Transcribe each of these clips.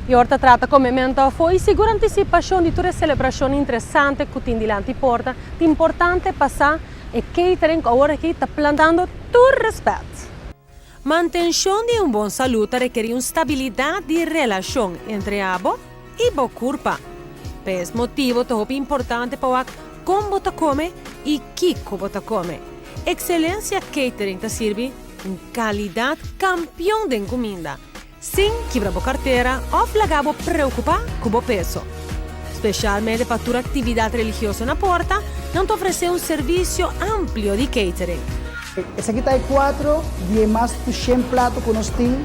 Y ora ta trata comemento afo y sigur anticipacion di tur celebracion interesante cu tin dilanti porta, ta importante pa sa e catering awor aki ta plantando tur respet. Mantencion di un bon salud ta rekeri un stabilidad di relacion entre abo y bo curpa. Pa e motibo ta importante pa con bo ta come y kico bo ta come. Excelencia Catering ta sirbi un calidad campeon di cuminda, sin kibra bo cartera of laga bo preocupa cu bo peso. Specialmente pa tur actividad religioso na porta, nan ta ofrece un servicio amplio di catering. Esaki ta 4 di mas di 100 plato cu nos tin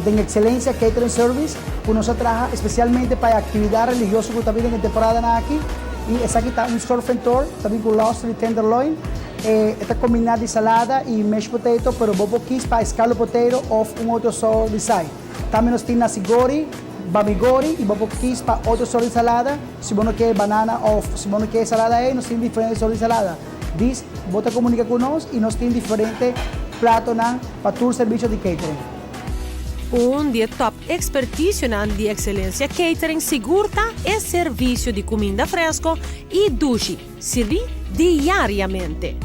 di Excelencia Catering Service, cu nos ta traha specialmente pa actividad religioso cu tambe tin temporada aki. Y esaki ta un surf and turf, tambe cu lobster y tenderloin. Ta combina di salada y mashed potato, pero bo por kies pa scallop potato of un otro sorto di side. Tambe nos tin nasi goreng, bami goreng y bo por kies pa otro sorto di salada. Si bo no kier banana of si bo no kier salada ey, nos tin diferente sorto di salada. Dis, bo ta comunica cu nos y nos tin diferente plato pa tur servicio di catering. Un di top expertise di Excelencia Catering sigur ta e servicio di cuminda fresco y dushi, sirbi diariamente.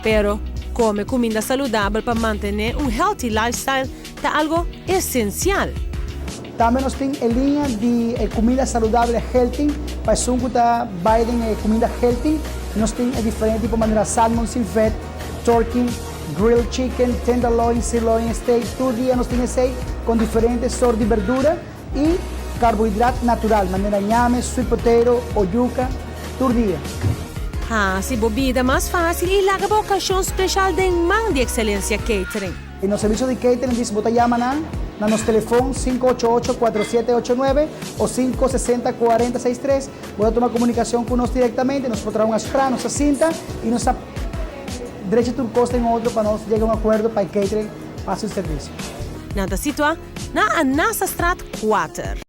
Pero, come cuminda saludabel pa mantene un healthy lifestyle ta algo esencial. Tambe nos tin e liña di cuminda saludabel, healthy, pa esun cu ta bay den cuminda healthy. Nos tin diferente tipo, manera salmon sin vet, turkey, grilled chicken, tenderloin, sirloin steak. Tur dia nos tin esey cu diferente sorto di berdura y carbohidrato natural, manera ñame, sweet potato of yuca, tur dia. Haci bo bida mas facil y laga bo ocasion special den man di Excelencia Catering. Y nos servicio di catering djis bo ta yama na nos telefon 588-4789 of 560-4063. Bo ta tuma comunicacion cu nos directamente, nos por un afspraak, nos sinta y nos drecha tur cos den otro pa nos yega un acuerdo pa catering pa su servicio. Nan ta situa na Anasastraat 4.